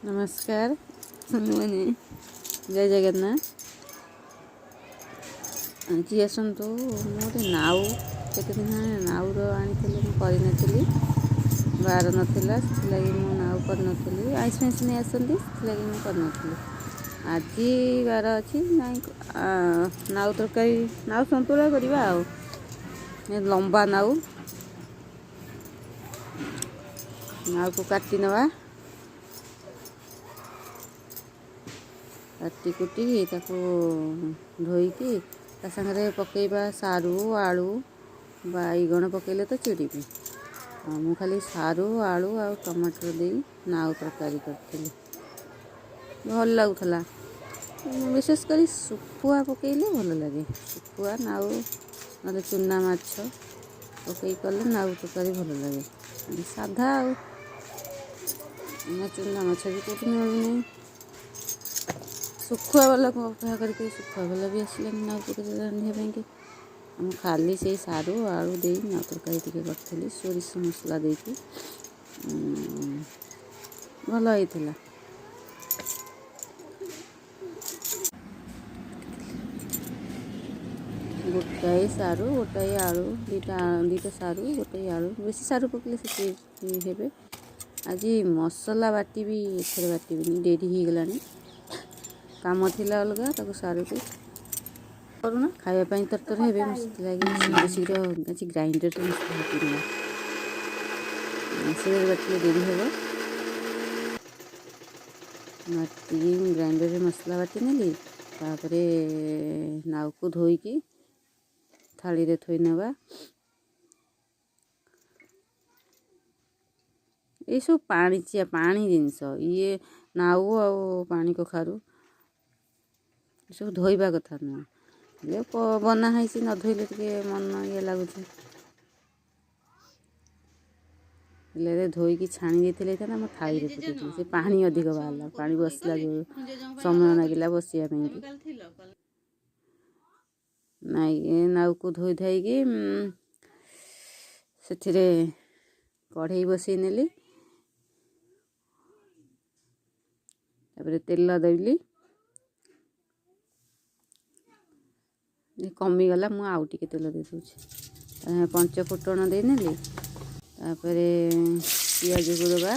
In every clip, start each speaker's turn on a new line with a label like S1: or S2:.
S1: ନମସ୍କାର ମାନେ ଜୟ ଜଗନ୍ନାଥ। ଆଜି ଆସନ୍ତୁ, ମୁଁ ଗୋଟେ ନାଉ କେତେ ଦିନ ହେଲାଣି ନାଉର ଆଣିଥିଲି, ମୁଁ କରିନଥିଲି। ବାର ନଥିଲା, ସେଥିଲାଗି ମୁଁ ନାଉ କରିନଥିଲି। ଆଇଁଷ ଫାଇଁଷ ନେଇ ଆସନ୍ତି, ସେଥିଲାଗି ମୁଁ କରିନଥିଲି। ଆଜି ବାର ଅଛି, ନାଇଁ ନାଉ ତରକାରୀ, ନାଉ ସନ୍ତୁଳା କରିବା। ଆଉ ଲମ୍ବା ନାଉ, ନାଉକୁ କାଟି ନେବା। କାଟି କୁଟିକି ତାକୁ ଧୋଇକି ତା ସାଙ୍ଗରେ ପକାଇବା ସାରୁ, ଆଳୁ, ବାଇଗଣ ପକାଇଲେ ତ ଚିଡ଼ିବି। ମୁଁ ଖାଲି ସାରୁ, ଆଳୁ ଆଉ ଟମାଟର ଦେଇ ନାଉ ତରକାରୀ କରିଥିଲି, ଭଲ ଲାଗୁଥିଲା। ବିଶେଷ କରି ଶୁଖୁଆ ପକାଇଲେ ଭଲ ଲାଗେ। ଶୁଖୁଆ ନାଉ ନହେଲେ ଚୁନା ମାଛ ପକାଇ କଲେ ନାଉ ତରକାରୀ ଭଲ ଲାଗେ। ସାଧା ଆଉ ଚୁନା ମାଛ ବି କେଉଁଠି ମିଳୁନି। ଶୁଖୁଆ ବାଲାକୁ ଅପେକ୍ଷା କରିକି ଶୁଖୁଆ ବାଲା ବି ଆସିଲେନି ନାଉ ତରକାରୀ ରାନ୍ଧିବା ପାଇଁକି। ମୁଁ ଖାଲି ସେଇ ସାରୁ ଆଳୁ ଦେଇ ନାଉ ତରକାରୀ ଟିକେ କରିଥିଲି, ସୋରିଷ ମସଲା ଦେଇକି, ଭଲ ହେଇଥିଲା। ଗୋଟାଏ ସାରୁ, ଗୋଟାଏ ଆଳୁ, ଦୁଇଟା ସାରୁ, ଗୋଟାଏ ଆଳୁ। ବେଶୀ ସାରୁ ପକାଇଲେ ସେ ହେବେ। ଆଜି ମସଲା ବାଟିବି, ଏଥିରେ ବାଟିବିନି, ଡେରି ହେଇଗଲାଣି, କାମ ଥିଲା ଅଲଗା। ତାକୁ ସାରୁକୁ
S2: କରୁନ
S1: ଖାଇବା ପାଇଁ ତରତର ହେବେ, ମୁଁ ସେଥିଲାଗି ଶୀଘ୍ର ଶୀଘ୍ର ଆଜି ଗ୍ରାଇଣ୍ଡରରେ ମସଲା ବାଟି ନେବା। ଶିଳରେ ବାଟିଲେ ଡେରି ହେବ। ବାଟିକି ଗ୍ରାଇଣ୍ଡରରେ ମସଲା ବାଟି ନେଲି। ତାପରେ ନାଉକୁ ଧୋଇକି ଥାଳିରେ ଥୋଇ ନେବା। ଏଇସବୁ ପାଣିଚିଆ ପାଣି ଜିନିଷ ଇଏ, ନାଉ ଆଉ ପାଣି କଖାରୁ, ଏସବୁ ଧୋଇବା କଥା ନୁହଁ, ହେଲେ ବନା ହେଇଛି, ନ ଧୋଇଲେ ଟିକେ ମନ ଇଏ ଲାଗୁଛି। ହେଲେ ଧୋଇକି ଛାଣି ଦେଇଥିଲେ ହେଇଥାନ୍ତା। ମୁଁ
S2: କାଲି
S1: ଥାଳିରେ
S2: ଜେଜେ
S1: ପକେଇଥିଲି,
S2: ନୁହଁ
S1: ସେ ପାଣି
S2: ଯୋଉ
S1: ଅଧିକ
S2: ମାଛ
S1: ବାହାରିଲା।
S2: ମୁଁ
S1: ପାଣି
S2: କରୁଥିଲି
S1: ବସିଲା
S2: କାଲି,
S1: ଯେଉଁ
S2: ମୁଁ ଜେଜେଙ୍କ ପାଇଁ
S1: ସମୟ
S2: ଅଲଗା କଲି।
S1: ଲାଗିଲା ବସିବା
S2: ତମେ
S1: ପାଇଁକି।
S2: କାଲି ଥିଲ କାଲି।
S1: ନାଇଁ, ନାଉକୁ ଧୋଇ ଧାଇକି ସେଥିରେ କଢ଼େଇ ବସେଇ ନେଲି। ତାପରେ ତେଲ ଦେଲି। କମିଗଲା, ମୁଁ ଆଉ ଟିକେ ତେଲ ଦେଇଦେଉଛି। ପଞ୍ଚ ଫୁଟଣ ଦେଇନେଲି। ତାପରେ ପିଆଜକୁ ଦେବା।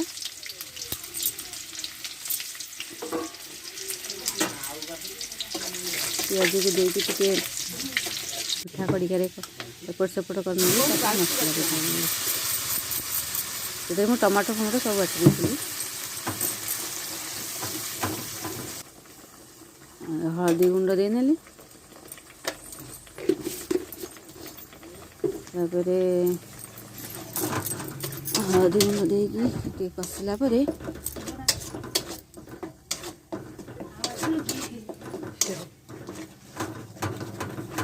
S1: ପିଆଜକୁ ଦେଇକି ଟିକେ ପିଠା କଡ଼ିକାରେ ଏପଟ ସେପଟ କରିନେଲି।
S2: କୋଉଠୁ
S1: ତାପରେ
S2: ବାଲଟି
S1: ମସଲା
S2: ରଖିଛ?
S1: ପକାଇନେଲି। ସେଥିରେ ମୁଁ ଟମାଟୋ ଫମାଟୋ ସବୁ ବାଟି ଦେଇଥିଲି। ହଳଦୀ ଗୁଣ୍ଡ ଦେଇନେଲି। ତାପରେ ହଳଦୀ ଗୁଣ୍ଡ ଦେଇକି ଟିକେ କଷିଲା ପରେ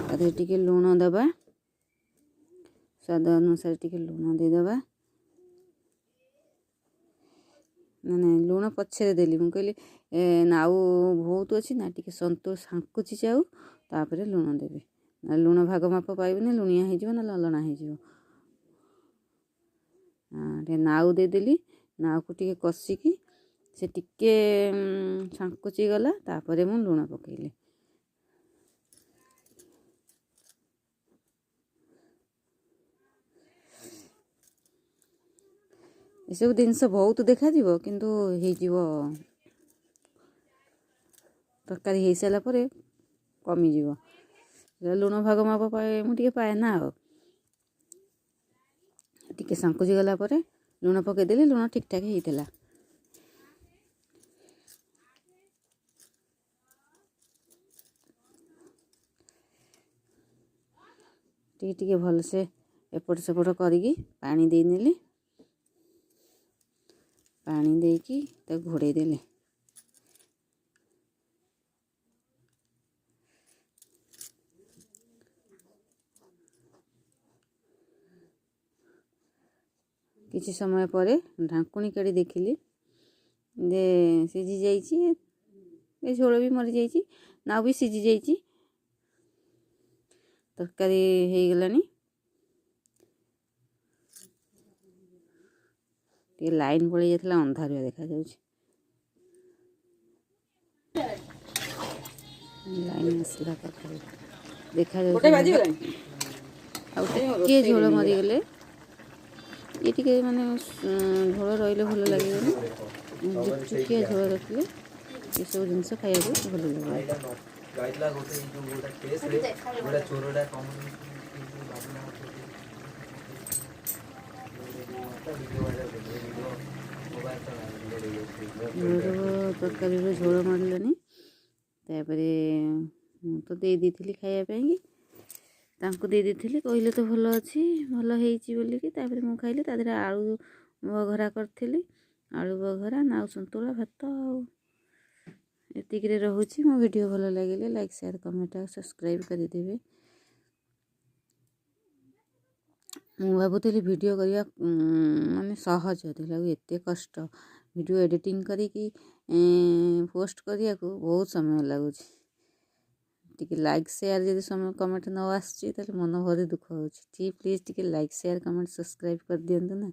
S1: ତା ଦେହରେ ଟିକେ ଲୁଣ ଦେବା। ସ୍ୱାଦ ଅନୁସାରେ ଟିକେ ଲୁଣ ଦେଇଦେବା। ନାଇଁ ନାଇଁ, ଲୁଣ ପଛରେ ଦେଲି। ମୁଁ କହିଲି ନାଉ ବହୁତ ଅଛି ନା, ଟିକେ ସନ୍ତୁ ସାଙ୍କୁଚି ଯାଉ, ତାପରେ ଲୁଣ ଦେବି। ଲୁଣ ଭାଗ ମାପ ପାଇବିନି, ଲୁଣିଆ ହେଇଯିବ ନହେଲେ ଅଲଣା ହେଇଯିବ। ଟିକେ ନାଉ ଦେଇଦେଲି। ନାଉକୁ ଟିକେ କଷିକି ସେ ଟିକେ ସାଙ୍କୁଚି ଗଲା, ତାପରେ ମୁଁ ଲୁଣ ପକାଇଲି। ଏସବୁ ଜିନିଷ ବହୁତ ଦେଖାଯିବ, କିନ୍ତୁ ହେଇଯିବ, ତରକାରୀ ହେଇସାରିଲା ପରେ କମିଯିବ। ଲୁଣ ଭାଗ ମାପ ପାଏ, ମୁଁ ଟିକେ ପାଏ ନା। ଆଉ ଟିକେ ସାଙ୍କୁଚି ଗଲା ପରେ ଲୁଣ ପକାଇଦେଲି। ଲୁଣ ଠିକ୍ଠାକ୍ ହେଇଥିଲା। ଟିକେ ଟିକେ ଭଲସେ ଏପଟ ସେପଟ କରିକି ପାଣି ଦେଇନେଲି। ପାଣି ଦେଇକି ତାକୁ ଘୋଡ଼େଇ ଦେଲି। କିଛି ସମୟ ପରେ ଢାଙ୍କୁଣୀ କାଢ଼ି ଦେଖିଲି ଯେ ସିଝି ଯାଇଛି, ଏ ଝୋଳ ବି ମରିଯାଇଛି, ନାଉ ବି ସିଝି ଯାଇଛି, ତରକାରୀ ହେଇଗଲାଣି। ଟିକେ ଲାଇନ୍ ପଳେଇ ଯାଇଥିଲା, ଅନ୍ଧାରୁଆ ଦେଖାଯାଉଛି। ଲାଇନ୍ ଆସିଲା ତରକାରୀ ଦେଖାଯାଉଛି। ଆଉ ଟିକିଏ ଝୋଳ ମରିଗଲେ, ଇଏ ଟିକେ ମାନେ ଝୋଳ ରହିଲେ ଭଲ ଲାଗିବନି। ଜୁକଜୁକିଆ ଝୋଳ ରଖିଲେ ଏସବୁ ଜିନିଷ ଖାଇବାକୁ ଭଲ ଲାଗିବ।
S3: ଯାଇଥିଲା ଗୋଟେ ଏଇ ଯୋଉ ଗୋଟେ କେସ୍ରେ ଗୋଟେ ଚୋରଟା
S1: ଝୋଳ ତରକାରୀର ଝୋଳ ମାରିଲେଣି। ତାପରେ ମୁଁ ତ ଦେଇ ଦେଇଥିଲି ଖାଇବା ପାଇଁକି, ତାଙ୍କୁ ଦେଇ ଦେଇଥିଲି, କହିଲେ ତ ଭଲ ଅଛି, ଭଲ ହେଇଛି ବୋଲିକି। ତାପରେ ମୁଁ ଖାଇଲି। ତା ଦେହରେ ଆଳୁ ବଘରା କରିଥିଲି, ଆଳୁ ବଘରା, ନାଉ ସନ୍ତୁଳା, ଭାତ। ଆଉ ଏତିକିରେ ରହୁଛି ମୋ ଭିଡ଼ିଓ। ଭଲ ଲାଗିଲେ ଲାଇକ୍, ସେୟାର, କମେଣ୍ଟ ଆଉ ସବସ୍କ୍ରାଇବ୍ କରିଦେବେ। ମୁଁ ଭାବୁଥିଲି ଭିଡ଼ିଓ କରିବା ମାନେ ସହଜ, ଦେଖିଲାକୁ ଏତେ କଷ୍ଟ। ଭିଡ଼ିଓ ଏଡ଼ିଟିଂ କରିକି ପୋଷ୍ଟ କରିବାକୁ ବହୁତ ସମୟ ଲାଗୁଛି। ଟିକେ ଲାଇକ୍, ସେୟାର ଯଦି ସମୟ କମେଣ୍ଟ ନ ଆସୁଛି, ତାହେଲେ ମନ ଭାରି ଦୁଃଖ ହେଉଛି। ଟିକେ ପ୍ଲିଜ୍ ଟିକେ ଲାଇକ୍, ସେୟାର, କମେଣ୍ଟ, ସବସ୍କ୍ରାଇବ୍ କରିଦିଅନ୍ତୁ ନା।